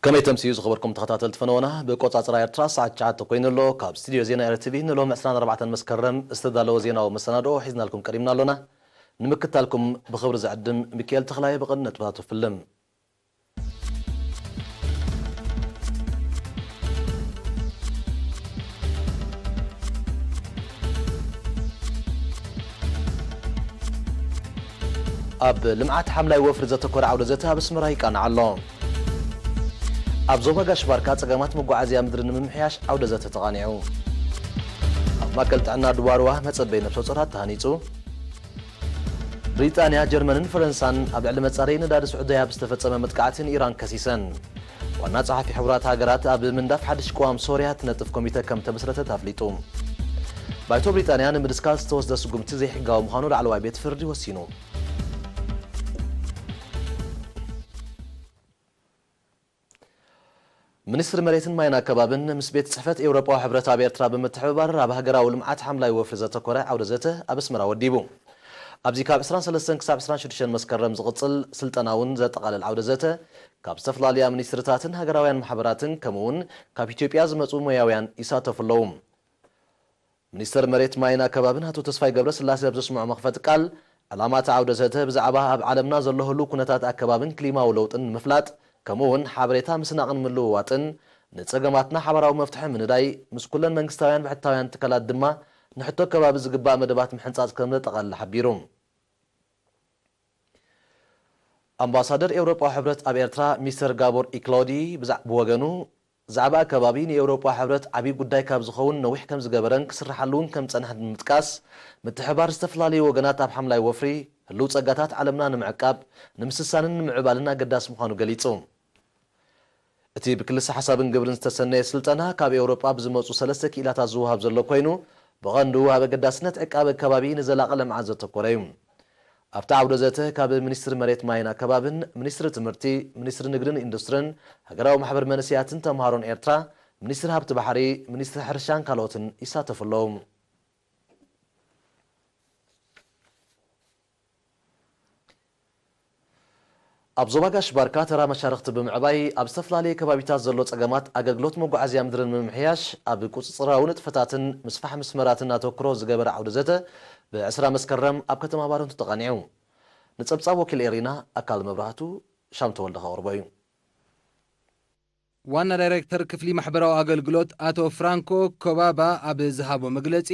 ከመይ ተምስዩ ዝኸበርኩም ተኸታተልቲ ፈነወና፣ ብቆጻጽራ ኤርትራ ሰዓት ትሽዓተ ኮይኑ ኣሎ። ካብ ስቱድዮ ዜና ኤርትቪ ንሎም ዕስራን ኣርባዕተን መስከረም ዝተዳለወ ዜናዊ መሰናድኦ ሒዝናልኩም ቀሪብና ኣሎና። ንምክታልኩም ብኽብሪ ዝዕድም ሚካኤል ተኽላይ። ብቐንዱ ነጥብታቱ ፍልም። ኣብ ልምዓት ሓምላይ ወፍሪ ዘተኮረ ዓውደ ዘተ ኣብ ኣስመራ ይቃናዕ ኣሎ። ኣብ ዞባ ጋሽ ባርካ ጸገማት መጓዓዝያ ምድሪ ንምምሕያሽ ዓውደ ዘተ ተቓኒዑ። ኣብ ማእከል ጥዕና ድዋርዋ መጸበይ ነፍሰ ጾራት ተሃኒጹ። ብሪጣንያ፣ ጀርመንን ፈረንሳን ኣብ ልዕሊ መጻረዪ ነዳዲ ስዑድያ ብዝተፈጸመ መጥቃዕቲ ንኢራን ከሲሰን። ዋና ጸሓፊ ሕቡራት ሃገራት ኣብ ምንዳፍ ሓድሽ ቅዋም ሶርያ ትነጥፍ ኮሚተ ከም ተመስረተት ኣፍሊጡ። ባይቶ ብሪጣንያ ንምድስካል ዝተወስደ ስጉምቲ ዘይሕጋዊ ምዃኑ ላዕለዋይ ቤት ፍርዲ ወሲኑ። ሚኒስትሪ መሬትን ማይን ኣከባብን ምስ ቤት ጽሕፈት ኤውሮጳዊ ሕብረት ኣብ ኤርትራ ብምትሕብባር ኣብ ሃገራዊ ልምዓት ሓምላይ ወፍሪ ዘተኮረ ዓውደ ዘተ ኣብ ኣስመራ ወዲቡ። ኣብዚ ካብ ዕስራን ሰለስተን ክሳብ ዕስራን ሽዱሽተን መስከረም ዝቕጽል ስልጠና እውን ዘጠቓልል ዓውደ ዘተ ካብ ዝተፈላለያ ሚኒስትርታትን ሃገራውያን ማሕበራትን ከምኡ እውን ካብ ኢትዮጵያ ዝመጹ ሞያውያን ይሳተፉ ኣለዉ። ሚኒስተር መሬት ማይን ኣከባብን ኣቶ ተስፋይ ገብረስላሴ ኣብ ዘስምዖ መኽፈቲ ቃል፣ ዕላማ እቲ ዓውደ ዘተ ብዛዕባ ኣብ ዓለምና ዘሎ ህሉው ኩነታት ኣከባብን ክሊማዊ ለውጥን ንምፍላጥ፣ ከምኡ እውን ሓበሬታ ምስናቕን ምልውዋጥን፣ ንጸገማትና ሓባራዊ መፍትሒ ምንዳይ፣ ምስ ኩለን መንግስታውያን ብሕታውያን ትካላት ድማ ንሕቶ ከባቢ ዝግባእ መደባት ምሕንጻጽ ከም ዘጠቓልል ሓቢሩ። ኣምባሳደር ኤውሮጳዊ ሕብረት ኣብ ኤርትራ ሚስተር ጋቦር ኢክሎዲ ብዛ-፣ ብወገኑ፣ ዛዕባ ኣከባቢ ንኤውሮጳዊ ሕብረት ዓብዪ ጉዳይ ካብ ዝኸውን ነዊሕ ከም ዝገበረን ክስርሓሉ እውን ከም ዝጸንሐን ብምጥቃስ፣ ምትሕብባር ዝተፈላለዩ ወገናት ኣብ ሓምላይ ወፍሪ፣ ህሉው ጸጋታት ዓለምና ንምዕቃብ፣ ንምስሳንን ንምዕባልን ኣገዳሲ ምዃኑ ገሊጹ። እቲ ብክልሰ ሓሳብን ግብርን ዝተሰነየ ስልጠና፣ ካብ ኤውሮጳ ብዝመጹ ሰለስተ ክኢላታት ዝወሃብ ዘሎ ኮይኑ፣ ብቐንዱ ኣብ ኣገዳስነት ዕቃበ ከባቢ ንዘላቒ ልምዓት ዘተኮረ እዩ። ኣብቲ ዓውደ ዘተ፣ ካብ ሚኒስትሪ መሬት ማይን ኣከባብን፣ ሚኒስትሪ ትምህርቲ፣ ሚኒስትሪ ንግድን ኢንዱስትርን፣ ሃገራዊ ማሕበር መንእሰያትን ተምሃሮን ኤርትራ፣ ሚኒስትሪ ሃብቲ ባሕሪ፣ ሚኒስትሪ ሕርሻን ካልኦትን ይሳተፉ ኣለዉ። ኣብ ዞባ ጋሽ ባርካ ተራ መሻርኽቲ ብምዕባይ፣ ኣብ ዝተፈላለዩ ከባቢታት ዘሎ ጸገማት ኣገልግሎት መጓዓዝያ ምድርን ንምምሕያሽ፣ ኣብ ቁጽጽራዊ ንጥፈታትን ምስፋሕ መስመራትን ኣተኩሮ ዝገበረ ዓውደ ዘተ፣ ብዕስራ መስከረም ኣብ ከተማ ባረንቱ ተቓኒዑ። ንጸብጻብ ወኪል ኤሪና ኣካል መብራህቱ፣ ሻም ተወልደ ከቕርቦ እዩ። ዋና ዳይሬክተር ክፍሊ ማሕበራዊ ኣገልግሎት ኣቶ ፍራንኮ ኮባባ ኣብ ዝሃቦ መግለጺ፣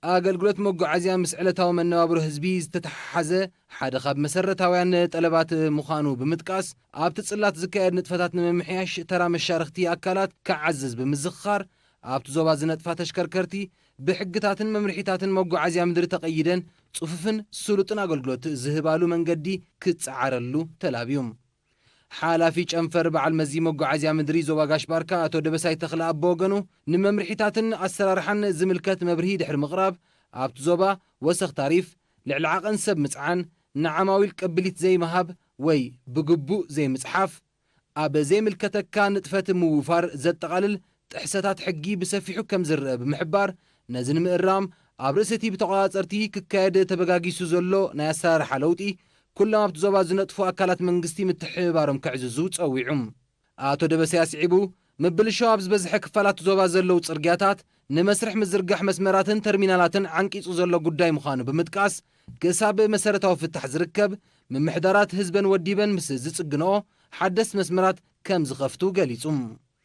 ኣገልግሎት መጓዓዝያ ምስ ዕለታዊ መነባብሮ ህዝቢ ዝተተሓሓዘ ሓደ ካብ መሰረታውያን ጠለባት ምዃኑ ብምጥቃስ፣ ኣብቲ ጽላት ዝካየድ ንጥፈታት ንምምሕያሽ ተራ መሻርኽቲ ኣካላት ክዓዝዝ ብምዝኽኻር፣ ኣብቲ ዞባ ዝነጥፋ ተሽከርከርቲ ብሕግታትን መምርሒታትን መጓዓዝያ ምድሪ ተቐይደን ጽፉፍን ስሉጥን ኣገልግሎት ዝህባሉ መንገዲ ክጸዓረሉ ተላብዩ። ሓላፊ ጨንፈር በዓል መዚ መጓዓዝያ ምድሪ ዞባ ጋሽ ባርካ ኣቶ ደበሳይ ተኽለኣብ ብወገኑ፣ ንመምርሒታትን ኣሰራርሓን ዝምልከት መብርሂ ድሕሪ ምቕራብ፣ ኣብቲ ዞባ ወሰኽ ታሪፍ፣ ልዕሊ ዓቐን ሰብ ምጽዓን፣ ንዓማዊል ቅብሊት ዘይምሃብ ወይ ብግቡእ ዘይምጽሓፍ፣ ኣብ ዘይምልከተካ ንጥፈት ምውፋር ዘጠቓልል ጥሕሰታት ሕጊ ብሰፊሑ ከም ዝረአ ብምሕባር፣ ነዚ ንምእራም ኣብ ርእሲ እቲ ብተቖጻጸርቲ ክካየድ ተበጋጊሱ ዘሎ ናይ ኣሰራርሓ ለውጢ፣ ኩሎም ኣብቲ ዞባ ዝነጥፉ ኣካላት መንግስቲ ምትሕብባሮም ከዕዝዙ ጸዊዑ። ኣቶ ደበሳይ ኣስዒቡ፣ ምብልሻው ኣብ ዝበዝሐ ክፋላት ዞባ ዘለዉ ጽርግያታት፣ ንመስርሕ ምዝርጋሕ መስመራትን ተርሚናላትን ዓንቂጹ ዘሎ ጉዳይ ምዃኑ ብምጥቃስ፣ ክሳብ መሰረታዊ ፍታሕ ዝርከብ፣ ምምሕዳራት ህዝበን ወዲበን ምስ ዝጽግንኦ፣ ሓደስቲ መስመራት ከም ዝኸፍቱ ገሊጹ።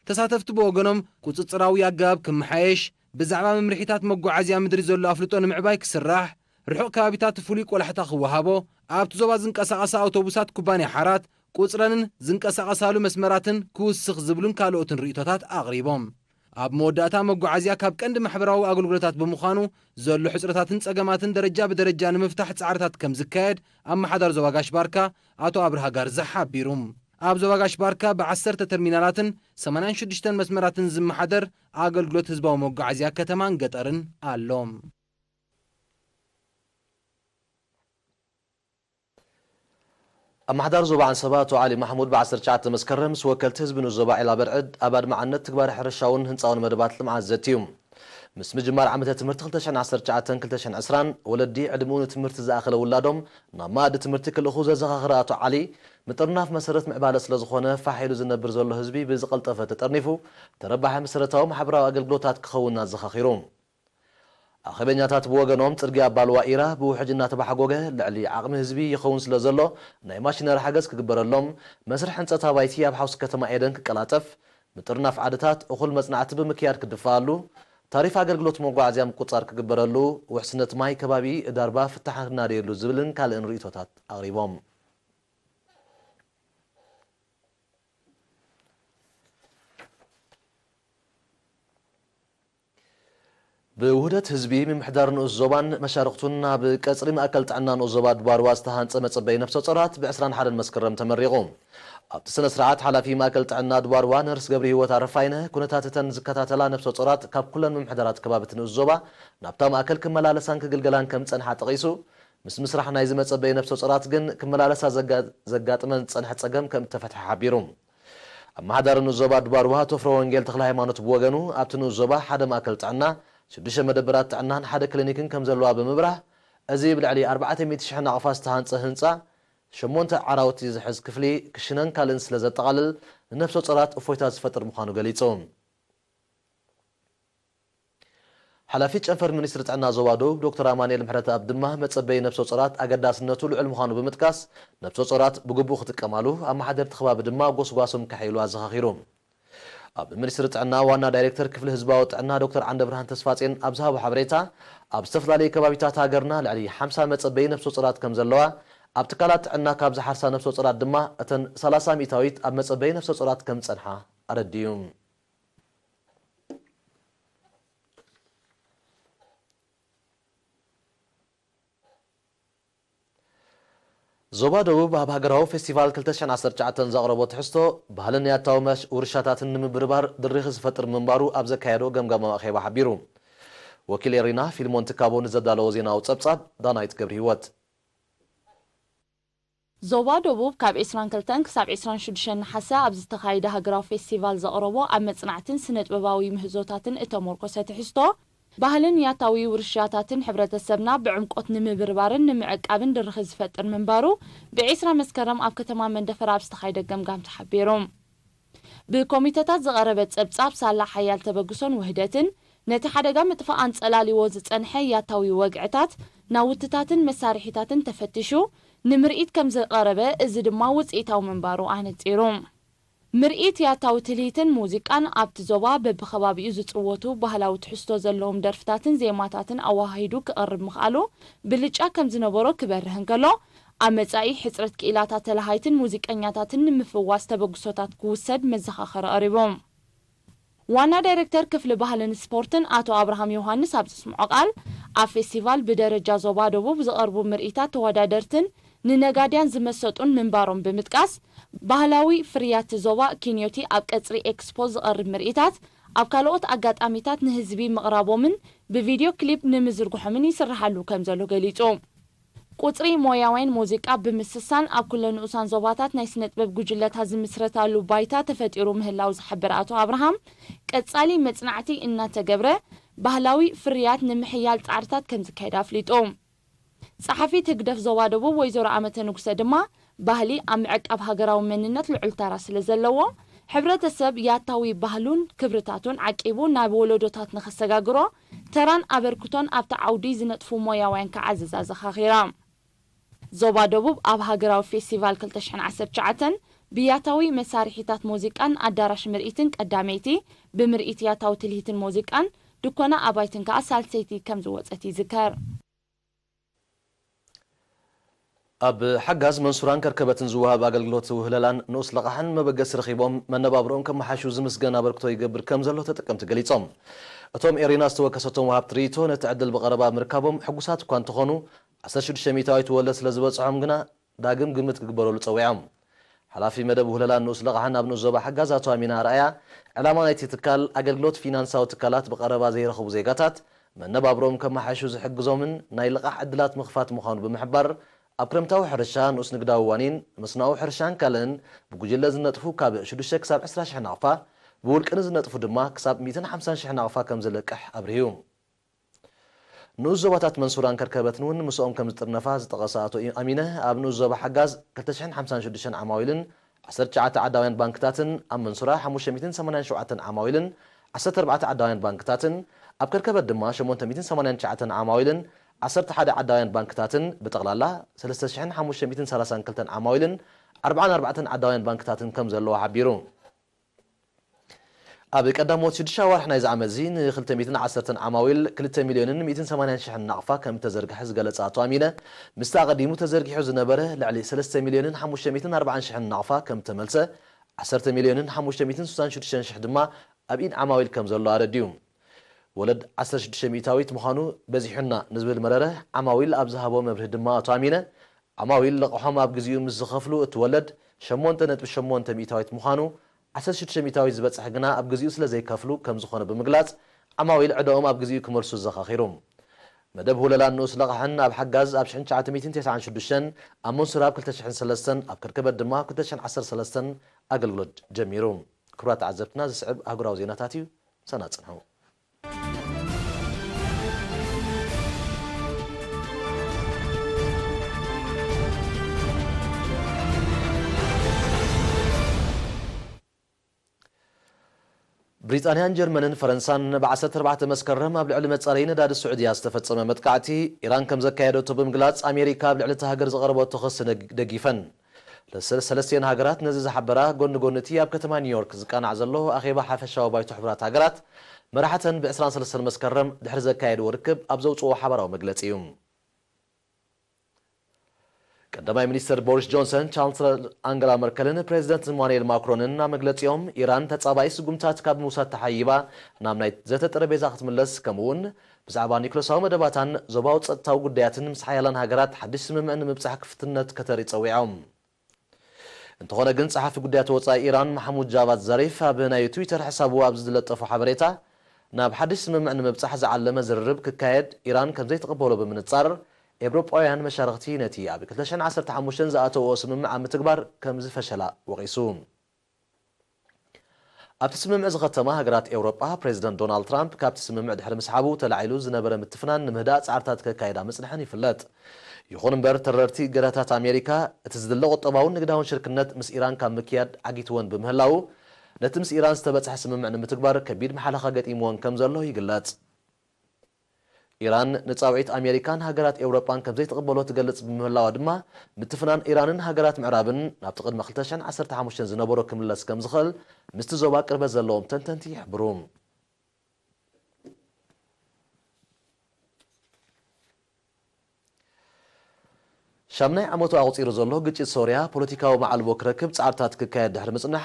ተሳተፍቲ ብወገኖም፣ ቁጽጽራዊ ኣገባብ ክመሓየሽ፣ ብዛዕባ መምርሒታት መጓዓዝያ ምድሪ ዘሎ ኣፍልጦ ንምዕባይ ክስራሕ፣ ርሑቕ ከባቢታት ፍሉይ ቆላሕታ ክወሃቦ፣ ኣብቲ ዞባ ዝንቀሳቐሳ ኣውቶቡሳት ኩባንያ ሓራት ቁጽረንን ዝንቀሳቐሳሉ መስመራትን ክውስኽ ዝብሉን ካልኦትን ርእይቶታት ኣቕሪቦም። ኣብ መወዳእታ፣ መጓዓዝያ ካብ ቀንዲ ማሕበራዊ ኣገልግሎታት ብምዃኑ፣ ዘሎ ሕጽረታትን ጸገማትን ደረጃ ብደረጃ ንምፍታሕ ጻዕርታት ከም ዝካየድ ኣመሓዳሪ ዞባ ጋሽ ባርካ ኣቶ ኣብርሃ ጋርዛ ሓቢሩ። ኣብ ዞባ ጋሽ ባርካ ብዓሰርተ ተርሚናላትን ሰማንያን ሽዱሽተን መስመራትን ዝመሓደር ኣገልግሎት ህዝባዊ መጓዓዝያ ከተማን ገጠርን ኣሎ። ኣመሓዳሪ ዞባ ዓንሰባ ኣቶ ዓሊ ማሕሙድ ብዓሰርተ ትሽዓተ መስከረም ምስ ወከልቲ ህዝቢ ንኡስ ዞባ ዒላ በርዕድ ኣብ ኣድማዕነት ትግባረ ሕርሻውን ህንፃውን መደባት ልምዓት ዘትዩ። ምስ ምጅማር ዓመተ ትምህርቲ ክልተ ሽሕን ዓሰርተ ትሽዓተን ክልተ ሽሕን ዕስራን፣ ወለዲ ዕድሚኡ ንትምህርቲ ዝኣኸለ ውላዶም ናብ መኣዲ ትምህርቲ ክልእኹ ዘዘኻኸረ ኣቶ ዓሊ፣ ምጥርናፍ መሰረት ምዕባለ ስለ ዝኾነ ፋሕ ኢሉ ዝነብር ዘሎ ህዝቢ ብዝቐልጠፈ ተጠርኒፉ ተረባሒ መሰረታዊ ማሕበራዊ ኣገልግሎታት ክኸውን ኣዘኻኺሩ። ኣኼበኛታት ብወገኖም፣ ጽርግያ ባልዋ ኢራ ብውሕጅ እናተባሕጎገ ልዕሊ ዓቕሚ ህዝቢ ይኸውን ስለ ዘሎ፣ ናይ ማሽነሪ ሓገዝ ክግበረሎም፣ መስርሕ ህንጸት ኣባይቲ ኣብ ሓውሲ ከተማ ኤደን ክቀላጠፍ፣ ምጥርናፍ ዓድታት እኹል መጽናዕቲ ብምክያድ ክድፋኣሉ፣ ታሪፍ ኣገልግሎት መጓዓዝያ ምቁጽጻር ክግበረሉ፣ ውሕስነት ማይ ከባቢ ዳርባ ፍታሕ ክናደየሉ ዝብልን ካልእን ርእይቶታት ኣቕሪቦም። ብውህደት ህዝቢ ምምሕዳር ንኡስ ዞባን መሻርኽቱን ናብ ቀጽሪ ማእከል ጥዕና ንኡስ ዞባ ድባርዋ ዝተሃንጸ መጸበይ ነፍሰ ጾራት ብ ዕስራን ሓደን መስከረም ተመሪቑ። ኣብቲ ስነ ስርዓት፣ ሓላፊ ማእከል ጥዕና ድባርዋ ነርስ ገብረ ህይወት ኣረፋይነ፣ ኩነታት እተን ዝከታተላ ነፍሰ ጾራት ካብ ኩለን ምምሕዳራት ከባብቲ ንኡስ ዞባ ናብታ ማእከል ክመላለሳን ክግልገላን ከም ዝጸንሓ ጠቒሱ፣ ምስ ምስራሕ ናይዚ መጸበይ ነፍሰ ጾራት ግን ክመላለሳ ዘጋ-፣ ዘጋጥመን ዝጸንሐ ጸገም ከም እተፈትሐ ሓቢሩ። ኣመሓዳሪ ንኡስ ዞባ ድባርዋ ኣቶ ፍረ ወንጌል ተኽለ ሃይማኖት ብወገኑ፣ ኣብቲ ንኡስ ዞባ ሓደ ማእከል ጥዕና፣ ሽዱሽተ መደበራት ጥዕናን ሓደ ክሊኒክን ከም ዘለዋ ብምብራህ፣ እዚ ብልዕሊ ኣርባዕተ ሚእቲ ሽሕ ናቕፋ ዝተሃንጸ ህንጻ፣ ሸሞንተ ዓራውቲ ዝሕዝ ክፍሊ፣ ክሽነን ካልእን ስለ ዘጠቓልል፣ ንነፍሰ ጾራት እፎይታ ዝፈጥር ምዃኑ ገሊጹ። ሓላፊ ጨንፈር ሚኒስትሪ ጥዕና ዞባ ደቡብ ዶክተር ኣማኑኤል ምሕረተኣብ ድማ፣ መጸበይ ነፍሰ ጾራት ኣገዳስነቱ ልዑል ምዃኑ ብምጥቃስ፣ ነፍሰ ጾራት ብግቡእ ክጥቀማሉ፣ ኣመሓደርቲ ከባቢ ድማ ጎስጓሶም ከሐይሉ ኣዘኻኺሩ። ኣብ ሚኒስትሪ ጥዕና ዋና ዳይሬክተር ክፍሊ ህዝባዊ ጥዕና ዶክተር ዓንደብርሃን ተስፋጼን ኣብ ዝሃቦ ሓበሬታ፣ ኣብ ዝተፈላለዩ ከባቢታት ሃገርና ልዕሊ ሓምሳ መጸበይ ነፍሰ ጾራት ከም ዘለዋ፣ ኣብ ትካላት ጥዕና ካብ ዝሓርሳ ነፍሰ ጾራት ድማ እተን ሰላሳ ሚእታዊት ኣብ መጸበይ ነፍሰ ጾራት ከም ዝጸንሓ ኣረዲኡ። ዞባ ደቡብ ኣብ ሃገራዊ ፌስቲቫል ክልተ ሽሕን ዓሰርተ ትሽዓተን ዘቕረቦ ትሕዝቶ፣ ባህልን ያታዊ መሽ-፣ ውርሻታትን ንምብርባር ድሪኺ ዝፈጥር ምንባሩ ኣብ ዘካየዶ ገምጋማዊ ኣኼባ ሓቢሩ። ወኪል ኤሪና ፊልሞን ትካቦ ንዘዳለዎ ዜናዊ ጸብጻብ፣ ዳናይት ገብረ ህይወት። ዞባ ደቡብ ካብ ዕስራን ክልተን ክሳብ ዕስራን ሽዱሽተን ነሓሰ ኣብ ዝተኻየደ ሃገራዊ ፌስቲቫል ዘቕረቦ ኣብ መጽናዕትን ስነ-ጥበባዊ ምህዞታትን እተሞርኮሰ ትሕዝቶ፣ ባህልን ያታዊ ውርሻታትን ሕብረተሰብና ብዕምቆት ንምብርባርን ንምዕቃብን ድርኺ ዝፈጥር ምንባሩ፣ ብዕስራ መስከረም ኣብ ከተማ መንደፈራ ኣብ ዝተኻየደ ገምጋም ተሓቢሩ። ብኮሚተታት ዝቐረበ ጸብጻብ ሳላ ሓያል ተበግሶን ውህደትን፣ ነቲ ሓደጋ ምጥፋእ ኣንጸላልይዎ ዝጸንሐ ያታዊ ወግዕታት፣ ናውትታትን መሳርሒታትን ተፈቲሹ ንምርኢት ከም ዝቐረበ፣ እዚ ድማ ውጽኢታዊ ምንባሩ ኣነጺሩ። ምርኢት ያታዊ ትልሂትን ሙዚቃን ኣብቲ ዞባ በብኸባቢኡ ዝጽወቱ ባህላዊ ትሕዝቶ ዘለዎም ደርፍታትን ዜማታትን ኣወሃሂዱ ክቐርብ ምኽኣሉ ብልጫ ከም ዝነበሮ ክበርህ እንከሎ፣ ኣብ መጻኢ ሕጽረት ክኢላታት ተለሃይትን ሙዚቀኛታትን ንምፍዋስ ተበግሶታት ክውሰድ መዘኻኸሪ ቀሪቡ። ዋና ዳይሬክተር ክፍሊ ባህልን ስፖርትን ኣቶ ኣብርሃም ዮሃንስ ኣብ ዘስምዖ ቃል፣ ኣብ ፌስቲቫል ብደረጃ ዞባ ደቡብ ዝቐርቡ ምርኢታት ተወዳደርትን ንነጋድያን ዝመሰጡን ምንባሮም ብምጥቃስ፣ ባህላዊ ፍርያት ዞባ ኪንዮቲ ኣብ ቀጽሪ ኤክስፖ ዝቐርብ ምርኢታት ኣብ ካልኦት ኣጋጣሚታት ንህዝቢ ምቕራቦምን ብቪድዮ ክሊፕ ንምዝርግሖምን ይስርሓሉ ከም ዘሎ ገሊጹ። ቁጽሪ ሞያውያን ሙዚቃ ብምስሳን ኣብ ኩለ ንኡሳን ዞባታት ናይ ስነ ጥበብ ጉጅለታት ዝምስረታሉ ባይታ ተፈጢሩ ምህላው ዝሓበረ ኣቶ ኣብርሃም፣ ቀጻሊ መጽናዕቲ እናተገብረ ባህላዊ ፍርያት ንምሕያል ጻዕርታት ከም ዝካየድ ኣፍሊጡ። ጸሓፊት ህግደፍ ዞባ ደቡብ ወይዘሮ ኣመተ ንጉሰ ድማ፣ ባህሊ ኣብ ምዕቃብ ሃገራዊ መንነት ልዑል ተራ ስለ ዘለዎ፣ ሕብረተሰብ ያታዊ ባህሉን ክብርታቱን ዓቂቡ ናብ ወለዶታት ንኸሰጋግሮ ተራን ኣበርክቶን ኣብቲ ዓውዲ ዝነጥፉ ሞያውያን ክዓዝዝ ኣዘኻኺራ። ዞባ ደቡብ ኣብ ሃገራዊ ፌስቲቫል ክልተ ሽሕን ዓሰርተ ትሽዓተን ብያታዊ መሳርሒታት ሙዚቃን ኣዳራሽ ምርኢትን ቀዳመይቲ፣ ብምርኢት ያታዊ ትልሂትን ሙዚቃን ድኮና ኣባይትን ከኣ ሳልሰይቲ ከም ዝወጸት ይዝከር። ኣብ ሓጋዝ መንሱራን ከርከበትን ዝወሃብ ኣገልግሎት ውህለላን ንኡስ ለቓሕን መበገሲ ረኺቦም መነባብሮኦም ከመሓሹ ዝምስገን ኣበርክቶ ይገብር ከም ዘሎ ተጠቀምቲ ገሊጾም። እቶም ኤሪና ዝተወከሰቶም ወሃብቲ ርእይቶ ነቲ ዕድል ብቐረባ ምርካቦም ሕጉሳት እኳ እንተኾኑ፣ ዓሰርተ ሽዱሽተ ሚእታዊት ወለድ ስለ ዝበጽሖም ግና ዳግም ግምት ክግበረሉ ጸዊዖም። ሓላፊ መደብ ውህለላን ንኡስ ለቓሕን ኣብ ንኡስ ዞባ ሓጋዝ ኣቶ ኣሚና ኣርኣያ፣ ዕላማ ናይቲ ትካል ኣገልግሎት ፊናንሳዊ ትካላት ብቐረባ ዘይረኽቡ ዜጋታት መነባብሮኦም ከመሓይሹ ዝሕግዞምን ናይ ልቓሕ ዕድላት ምኽፋት ምዃኑ ብምሕባር፣ ኣብ ክረምታዊ ሕርሻ፣ ንኡስ ንግዳዊ ዋኒን፣ መስኖኣዊ ሕርሻን ካልእን ብጉጅለ ዝነጥፉ ካብ ሽዱሽተ ክሳብ ዕስራ ሽሕ ናቕፋ ብውልቂ ንዝነጥፉ ድማ ክሳብ ሚእትን ሓምሳን ሽሕ ናቕፋ ከም ዝለቅሕ ኣብሪሁ። ንኡስ ዞባታት መንሱራን ከርከበትን እውን ምስኦም ከም ዝጥርነፋ ዝጠቐሰ ኣቶ ኣሚነ፣ ኣብ ንኡስ ዞባ ሓጋዝ ክልተ ሽሕን ሓምሳን ሽዱሽተን ዓማዊልን ዓሰርተ ትሽዓተ ዓዳውያን ባንክታትን፣ ኣብ መንሱራ ሓሙሽተ ሚእትን ሰማንያን ሸውዓተን ዓማዊልን ዓሰርተ ኣርባዕተ ዓዳውያን ባንክታትን፣ ኣብ ከርከበት ድማ ሸሞንተ ሚእትን ሰማንያን ትሽዓተን ዓማዊልን ዓሰርተ ሓደ ዓዳውያን ባንክታትን፣ ብጠቕላላ ሰለስተ ሽሕን ሓሙሽተ ሚእትን ሰላሳን ክልተን ዓማዊልን ኣርባዓን ኣርባዕተን ዓዳውያን ባንክታትን ከም ዘለዋ ሓቢሩ። ኣብ ቀዳሞት ሽዱሽተ ኣዋርሕ ናይዚ ዓመት እዚ ን ክልተ ሚእትን ዓሰርተን ዓማዊል ክልተ ሚልዮንን ሚእትን ሰማንያን ሽሕን ናቕፋ ከም እተዘርግሐ ዝገለጸ ኣቶ ኣሚነ፣ ምስቲ ኣቐዲሙ ተዘርጊሑ ዝነበረ ልዕሊ ሰለስተ ሚልዮንን ሓሙሽተ ሚእትን ኣርባዓን ሽሕን ናቕፋ ከም እተመልሰ፣ ዓሰርተ ሚልዮንን ሓሙሽተ ሚእትን ስሳን ሽዱሽተን ሽሕ ድማ ኣብ ኢድ ዓማዊል ከም ዘሎ ኣረዲኡ። ወለድ ዓሰርተ ሽዱሽተ ሚእታዊት ምዃኑ በዚሑና ንዝብል መረረ ዓማዊል ኣብ ዝሃቦ መብርሂ ድማ ኣቶ ኣሚነ፣ ዓማዊል ልቓሖም ኣብ ግዜኡ ምስ ዝኸፍሉ እቲ ወለድ ሸሞንተ ነጥቢ ሸሞንተ ሚእታዊት ምዃኑ፣ ዓሰርተ ሽዱሽተ ሚእታዊት ዝበጽሕ ግና ኣብ ግዜኡ ስለ ዘይከፍሉ ከም ዝኾነ ብምግላጽ፣ ዓማዊል ዕዳኦም ኣብ ግዜኡ ክመልሱ ኣዘኻኺሩ። መደብ ውለላን ንኡስ ልቓሕን ኣብ ሓጋዝ ኣብ ሽሕን ትሽዓተ ሚእትን ተስዓን ሽዱሽተን፣ ኣብ መንሱር ኣብ ክልተ ሽሕን ሰለስተን፣ ኣብ ከርከበት ድማ ኣብ ክልተ ሽሕን ዓሰርተ ሰለስተን ኣገልግሎት ጀሚሩ። ክቡራት ተዓዘብትና፣ ዝስዕብ ኣህጉራዊ ዜናታት እዩ። ምሳና ጽንሑ። ብሪጣንያን ጀርመንን ፈረንሳን ብ ዓሰርተ ኣርባዕተ መስከረም ኣብ ልዕሊ መጻረዪ ነዳዲ ስዑድያ ዝተፈጸመ መጥቃዕቲ ኢራን ከም ዘካየደቶ ብምግላጽ፣ ኣሜሪካ ኣብ ልዕሊ እታ ሃገር ዘቕረበቶ ክሲ ነግ-፣ ደጊፈን። ለሰ-፣ ሰለስቲኤን ሃገራት ነዚ ዝሓበራ፣ ጎኒ ጎኒ እቲ ኣብ ከተማ ኒውዮርክ ዝቃናዕ ዘሎ ኣኼባ ሓፈሻዊ ባይቶ ሕቡራት ሃገራት፣ መራሕተን ብ ዕስራን ሰለስተን መስከረም ድሕሪ ዘካየድዎ ርክብ ኣብ ዘውጽኦ ሓባራዊ መግለጺ እዩ። ቀዳማይ ሚኒስትር ቦሪስ ጆንሰን፣ ቻንስለር ኣንገላ መርከልን ፕሬዚደንት ኢማኑኤል ማክሮንን ኣብ መግለጺኦም፣ ኢራን ተጻባኢ ስጉምታት ካብ ምውሳድ ተሓይባ ናብ ናይ ዘተ ጠረጴዛ ክትምለስ፣ ከምኡ'ውን ብዛዕባ ኒክለሳዊ መደባታን ዞባዊ ጸጥታዊ ጉዳያትን ምስ ሓያላን ሃገራት ሓድሽ ስምምዕ ንምብጻሕ ክፍትነት ከተርኢ ጸዊዖም። እንተኾነ ግን፣ ጸሓፊ ጉዳያት ወጻኢ ኢራን ማሕሙድ ጃቫድ ዛሪፍ ኣብ ናይ ትዊተር ሕሳቡ ኣብ ዝለጠፎ ሓበሬታ፣ ናብ ሓድሽ ስምምዕ ንምብጻሕ ዝዓለመ ዝርርብ ክካየድ ኢራን ከም ዘይትቕበሎ ብምንጻር፣ ኤውሮጳውያን መሻርኽቲ ነቲ ኣብ ክልተ ሽሕን ዓሰርተ ሓሙሽተን ዝኣተውኦ ስምምዕ ኣብ ምትግባር ከም ዝፈሸላ ወቒሱ። ኣብቲ ስምምዕ ዝኸተማ ሃገራት ኤውሮጳ፣ ፕሬዚደንት ዶናልድ ትራምፕ ካብቲ ስምምዕ ድሕሪ ምስሓቡ ተላዒሉ ዝነበረ ምትፍናን ንምህዳእ ጻዕርታት ከካይዳ ምጽንሐን ይፍለጥ። ይኹን እምበር፣ ተረርቲ እገዳታት ኣሜሪካ፣ እቲ ዝድለ ቁጠባውን ንግዳውን ሽርክነት ምስ ኢራን ካብ ምክያድ ዓጊትወን ብምህላዉ፣ ነቲ ምስ ኢራን ዝተበጽሐ ስምምዕ ንምትግባር ከቢድ መሓለኻ ገጢምወን ከም ዘሎ ይግለጽ። ኢራን ንጻውዒት ኣሜሪካን ሃገራት ኤውሮጳን ከም ዘይትቕበሎ ትገልጽ ብምህላዋ ድማ፣ ምትፍናን ኢራንን ሃገራት ምዕራብን ናብቲ ቅድሚ ክልተ ሽሕን ዓሰርተ ሓሙሽተን ዝነበሮ ክምለስ ከም ዝኽእል ምስቲ ዞባ ቅርበት ዘለዎም ተንተንቲ ይሕብሩ። ሻምናይ ዓመቱ ኣቑጺሩ ዘሎ ግጭት ሶርያ ፖለቲካዊ መዓልቦ ክረክብ ጻዕርታት ክካየድ ድሕሪ ምጽናሕ፣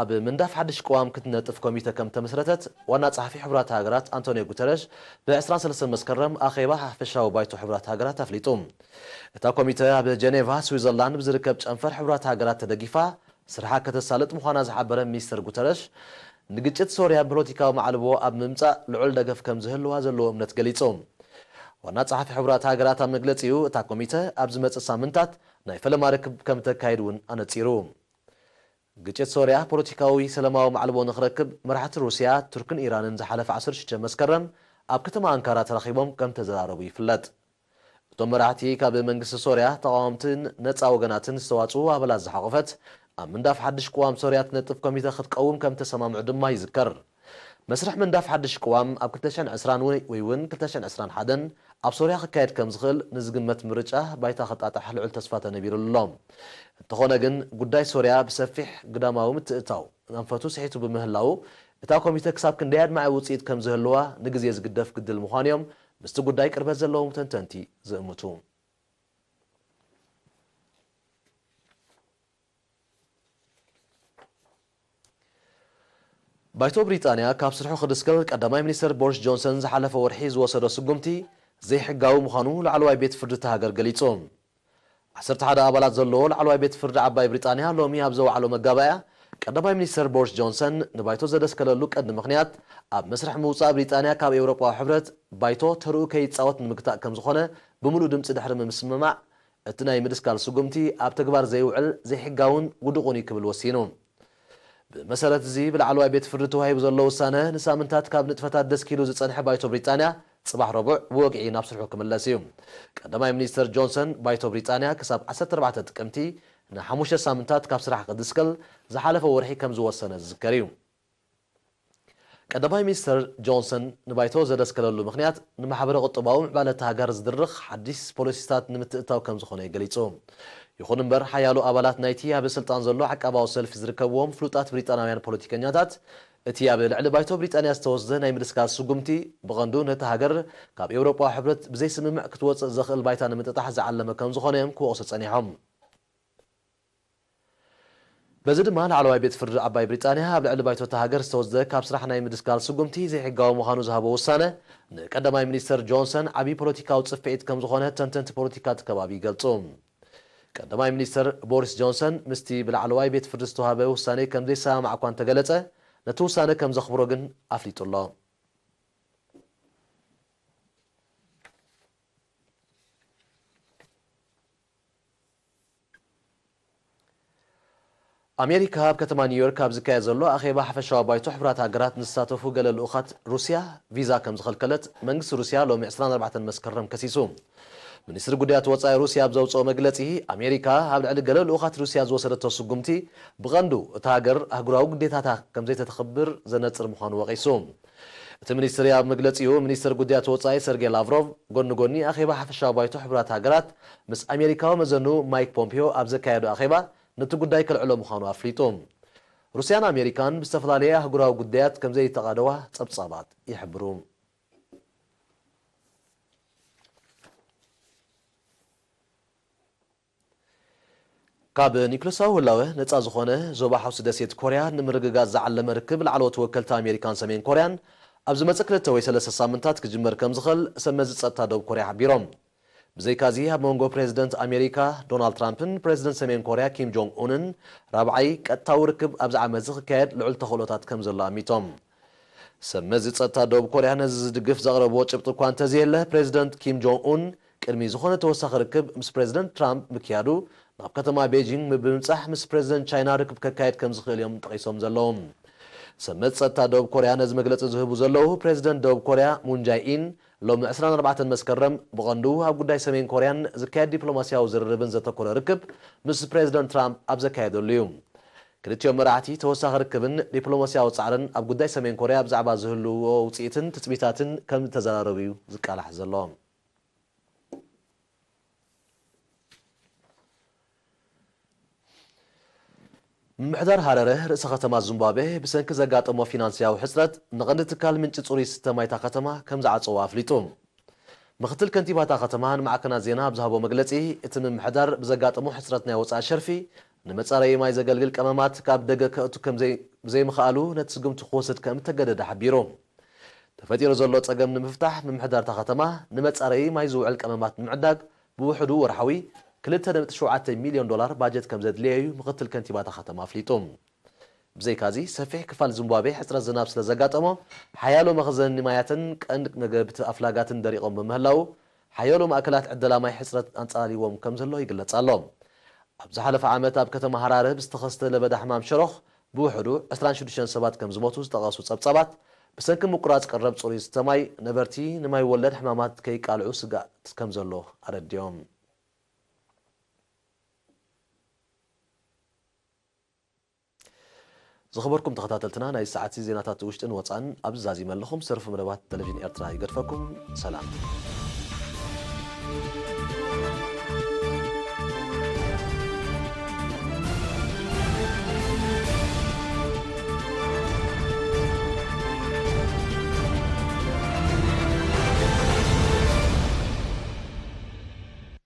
ኣብ ምንዳፍ ሓድሽ ቅዋም ክትነጥፍ ኮሚተ ከም ተመስረተት ዋና ጸሓፊ ሕቡራት ሃገራት ኣንቶኒዮ ጉተረሽ ብ ዕስራን ሰለስተን መስከረም ኣኼባ ሓፈሻዊ ባይቶ ሕቡራት ሃገራት ኣፍሊጡ። እታ ኮሚተ ኣብ ጀኔቫ ስዊዘርላንድ ብዝርከብ ጨንፈር ሕቡራት ሃገራት ተደጊፋ ስርሓ ከተሳልጥ ምዃና ዝሓበረ ሚኒስተር ጉተረሽ፣ ንግጭት ሶርያ ፖለቲካዊ መዓልቦ ኣብ ምምጻእ ልዑል ደገፍ ከም ዝህልዋ ዘለዎ እምነት ገሊጹ። ዋና ጸሓፊ ሕቡራት ሃገራት ኣብ መግለጺኡ፣ እታ ኮሚተ ኣብ ዝመጽእ ሳምንታት ናይ ፈለማ ርክብ ከም ተካይድ እውን ኣነጺሩ። ግጭት ሶርያ ፖለቲካዊ ሰላማዊ ማዕልቦ ንኽረክብ መራሕቲ ሩስያ፣ ቱርክን ኢራንን ዝሓለፈ ዓሰርተ ሽዱሽተ መስከረም ኣብ ከተማ ኣንካራ ተራኺቦም ከም ተዘራረቡ ይፍለጥ። እቶም መራሕቲ ካብ መንግስቲ ሶርያ፣ ተቓወምትን ነጻ ወገናትን ዝተዋጽኡ ኣባላት ዝሓቖፈት ኣብ ምንዳፍ ሓድሽ ቅዋም ሶርያ ትነጥፍ ኮሚተ ክትቀውም ከም ተሰማምዑ ድማ ይዝከር። መስርሕ ምንዳፍ ሓድሽ ቅዋም ኣብ ክልተ ሽሕን ዕስራን ወይ፣ ወይ እውን ክልተ ሽሕን ዕስራን ሓደን ኣብ ሶርያ ክካየድ ከም ዝኽእል ንዝግመት ምርጫ ባይታ ክጣጣሕ ልዑል ተስፋ ተነቢሩሉ ኣሎ። እንተኾነ ግን፣ ጉዳይ ሶርያ ብሰፊሕ ግዳማዊ ምትእትታው ኣንፈቱ ስሒቱ ብምህላዉ፣ እታ ኮሚተ ክሳብ ክንደይ ኣድማዒ ውጽኢት ከም ዝህልዋ ንግዜ ዝግደፍ ግድል ምዃኑ እዮም ምስቲ ጉዳይ ቅርበት ዘለዎም ተንተንቲ ዝእምቱ። ባይቶ ብሪጣንያ ካብ ስርሑ ክድስከል ቀዳማይ ሚኒስተር ቦሪስ ጆንሰን ዝሓለፈ ወርሒ ዝወሰዶ ስጉምቲ ዘይሕጋዊ ምዃኑ ላዕለዋይ ቤት ፍርዲ እታ ሃገር ገሊጹ። ዓሰርተ ሓደ ኣባላት ዘለዎ ላዕለዋይ ቤት ፍርዲ ዓባይ ብሪጣንያ ሎሚ ኣብ ዘውዓሎ መጋባእያ፣ ቀዳማይ ሚኒስተር ቦሪስ ጆንሰን ንባይቶ ዘደስከለሉ ቀንዲ ምኽንያት፣ ኣብ መስርሕ ምውጻእ ብሪጣንያ ካብ ኤውሮጳዊ ሕብረት ባይቶ ተርኡ ከይጻወት ንምግታእ ከም ዝኾነ ብምሉእ ድምጺ ድሕሪ ምስምማዕ፣ እቲ ናይ ምድስካል ስጉምቲ ኣብ ተግባር ዘይውዕል፣ ዘይሕጋውን ውዱቕን እዩ ክብል ወሲኑ። ብመሰረት እዚ ብላዕለዋይ ቤት ፍርዲ ተዋሂቡ ዘሎ ውሳነ ንሳምንታት ካብ ንጥፈታት ደስኪሉ ዝጸንሐ ባይቶ ብሪጣንያ ጽባሕ ረቡዕ ብወግዒ ናብ ስርሑ ክምለስ እዩ። ቀዳማይ ሚኒስተር ጆንሰን ባይቶ ብሪጣንያ ክሳብ ዓሰርተ ኣርባዕተ ጥቅምቲ ንሓሙሽተ ሳምንታት ካብ ስራሕ ክድስከል ዝሓለፈ ወርሒ ከም ዝወሰነ ዝዝከር እዩ። ቀዳማይ ሚኒስተር ጆንሰን ንባይቶ ዘደስከለሉ ምኽንያት ንማሕበረ ቁጠባዊ ምዕባለ እታ ሃገር ዝድርኽ ሓዲስ ፖሊሲታት ንምትእትታው ከም ዝኾነ እዩ ገሊጹ። ይኹን እምበር ሓያሎ ኣባላት ናይቲ ኣብ ስልጣን ዘሎ ዓቃባዊ ሰልፊ ዝርከብዎም ፍሉጣት ብሪጣናውያን ፖለቲከኛታት እቲ ኣብ ልዕሊ ባይቶ ብሪጣንያ ዝተወስደ ናይ ምድስካል ስጉምቲ ብቐንዱ ነታ ሃገር ካብ ኤውሮጳዊ ሕብረት ብዘይስምምዕ ክትወጽእ ዘኽእል ባይታ ንምጥጣሕ ዝዓለመ ከም ዝኾነ እዮም ክወቕሱ ጸኒሖም። በዚ ድማ ላዕለዋይ ቤት ፍርዲ ዓባይ ብሪጣንያ ኣብ ልዕሊ ባይቶ እታ ሃገር ዝተወስደ ካብ ስራሕ ናይ ምድስካል ስጉምቲ ዘይሕጋዊ ምዃኑ ዝሃቦ ውሳነ ንቀዳማይ ሚኒስተር ጆንሰን ዓብዪ ፖለቲካዊ ጽፍዒት ከም ዝኾነ ተንተንቲ ፖለቲካ እቲ ከባቢ ይገልጹ። ቀዳማይ ሚኒስተር ቦሪስ ጆንሰን ምስቲ ብላዕለዋይ ቤት ፍርዲ ዝተዋህበ ውሳነ ከም ዘይሰማማዕ እኳ እንተገለጸ፣ ነቲ ውሳነ ከም ዘኽብሮ ግን ኣፍሊጡ ኣሎ። ኣሜሪካ ኣብ ከተማ ኒውዮርክ ኣብ ዝካየድ ዘሎ ኣኼባ ሓፈሻዊ ባይቶ ሕቡራት ሃገራት ንዝሳተፉ ገለ ልኡኻት ሩስያ ቪዛ ከም ዝኸልከለት መንግስቲ ሩስያ ሎሚ ዕስራን ኣርባዕተን መስከረም ከሲሱ። ሚኒስትሪ ጉዳያት ወጻኢ ሩስያ ኣብ ዘውጽኦ መግለጺ፣ ኣሜሪካ ኣብ ልዕሊ ገለ ልኡኻት ሩስያ ዝወሰደቶ ስጉምቲ ብቐንዱ እታ ሃገር ኣህጉራዊ ግዴታታ ከም ዘይተተኽብር ዘነጽር ምዃኑ ወቒሱ። እቲ ሚኒስትሪ ኣብ መግለጺኡ፣ ሚኒስትር ጉዳያት ወጻኢ ሰርጌይ ላቭሮቭ ጎኒ ጎኒ ኣኼባ ሓፈሻዊ ባይቶ ሕቡራት ሃገራት ምስ ኣሜሪካዊ መዘኑ ማይክ ፖምፒዮ ኣብ ዘካየዶ ኣኼባ ነቲ ጉዳይ ከልዕሎ ምዃኑ ኣፍሊጡ። ሩስያን ኣሜሪካን ብዝተፈላለየ ኣህጉራዊ ጉዳያት ከም ዘይተቓደዋ ጸብጻባት ይሕብሩ። ካብ ኒክለሳዊ ህላወ ነጻ ዝኾነ ዞባ ሓውሲ ደሴት ኮርያ ንምርግጋጽ ዝዓለመ ርክብ ላዕለዎት ወከልቲ ኣሜሪካን ሰሜን ኮርያን ኣብ ዝመጽእ ክልተ ወይ ሰለስተ ሳምንታት ክጅመር ከም ዝኽእል ሰብ መዚ ጸጥታ ደቡብ ኮርያ ሓቢሮም። ብዘይካዚ ኣብ መንጎ ፕሬዝደንት ኣሜሪካ ዶናልድ ትራምፕን ፕሬዝደንት ሰሜን ኮርያ ኪም ጆንግ ኡንን ራብዓይ ቀጥታዊ ርክብ ኣብዚ ዓመት እዚ ክካየድ ልዑል ተኽእሎታት ከም ዘሎ ኣሚቶም። ሰብ መዚ ጸጥታ ደቡብ ኮርያ ነዚ ዝድግፍ ዘቕረብዎ ጭብጢ እኳ እንተዘየለ፣ ፕሬዝደንት ኪም ጆንግ ኡን ቅድሚ ዝኾነ ተወሳኺ ርክብ ምስ ፕሬዝደንት ትራምፕ ምክያዱ ናብ ከተማ ቤጂንግ ብምብጻሕ ምስ ፕሬዝደንት ቻይና ርክብ ከካየድ ከም ዝኽእል እዮም ጠቒሶም ዘለዉ። ሰብ መዚ ጸጥታ ደቡብ ኮርያ ነዚ መግለጺ ዝህቡ ዘለዉ ፕሬዝደንት ደቡብ ኮርያ ሙን ጃይ ኢን ሎሚ ዕስራን ኣርባዕተን መስከረም ብቐንዱ ኣብ ጉዳይ ሰሜን ኮርያን ዝካየድ ዲፕሎማስያዊ ዝርርብን ዘተኮረ ርክብ ምስ ፕሬዝደንት ትራምፕ ኣብ ዘካየደሉ እዩ። ክልቲኦም መራሕቲ ተወሳኺ ርክብን ዲፕሎማስያዊ ጻዕርን ኣብ ጉዳይ ሰሜን ኮርያ ብዛዕባ ዝህልዎ ውጽኢትን ትጽቢታትን ከም ዝተዘራረቡ እዩ ዝቃላሕ ዘሎ። ምምሕዳር ሃረረ ርእሰ ከተማ ዙምባቤ ብሰንኪ ዘጋጠሞ ፊናንስያዊ ሕጽረት ንቐንዲ ትካል ምንጪ ጽሩይ ዝስተ ማይ እታ ከተማ ከም ዝዓጸዎ ኣፍሊጡ። ምኽትል ከንቲባ እታ ከተማ ንማዕከናት ዜና ኣብ ዝሃቦ መግለጺ፣ እቲ ምምሕዳር ብዘጋጠሞ ሕጽረት ናይ ወጻኢ ሸርፊ ንመጻረዪ ማይ ዘገልግል ቀመማት ካብ ደገ ከእቱ ከም ዘይ-፣ ብዘይምኽኣሉ ነቲ ስጉምቲ ክወስድ ከም እተገደደ ሓቢሩ። ተፈጢሩ ዘሎ ጸገም ንምፍታሕ ምምሕዳር እታ ከተማ ንመጻረዪ ማይ ዝውዕል ቀመማት ንምዕዳግ ብውሕዱ ወርሓዊ ክልተ ነጥቢ ሸውዓተ ሚልዮን ዶላር ባጀት ከም ዘድልዮ እዩ ምኽትል ከንቲባ እታ ከተማ ኣፍሊጡ። ብዘይካዚ ሰፊሕ ክፋል ዚምባብዌ ሕጽረት ዝናብ ስለ ዘጋጠሞ ሓያሎ መኽዘኒ ማያትን ቀንዲ መገብቲ ኣፍላጋትን ደሪቖም ብምህላዉ ሓያሎ ማእከላት ዕደላ ማይ ሕጽረት ኣንጸላልይዎም ከም ዘሎ ይግለጽ ኣሎ። ኣብ ዝሓለፈ ዓመት ኣብ ከተማ ሃራረ ብዝተኸስተ ለበዳ ሕማም ሸሮኽ ብውሕዱ ዕስራን ሽዱሽተን ሰባት ከም ዝሞቱ ዝጠቐሱ ጸብጻባት፣ ብሰንኪ ምቁራጽ ቀረብ ጽሩይ ዝስተ ማይ ነበርቲ ንማይ ወለድ ሕማማት ከይቃልዑ ስግኣት ከም ዘሎ ኣረዲኦም። ዝኸበርኩም ተኸታተልትና፣ ናይ ሰዓት ዜናታት ውሽጥን ወጻእን ኣብዚ ዛዚመ ኣለኹ። ዝተረፉ መደባት ቴሌቪዥን ኤርትራ ይገድፈኩም። ሰላም።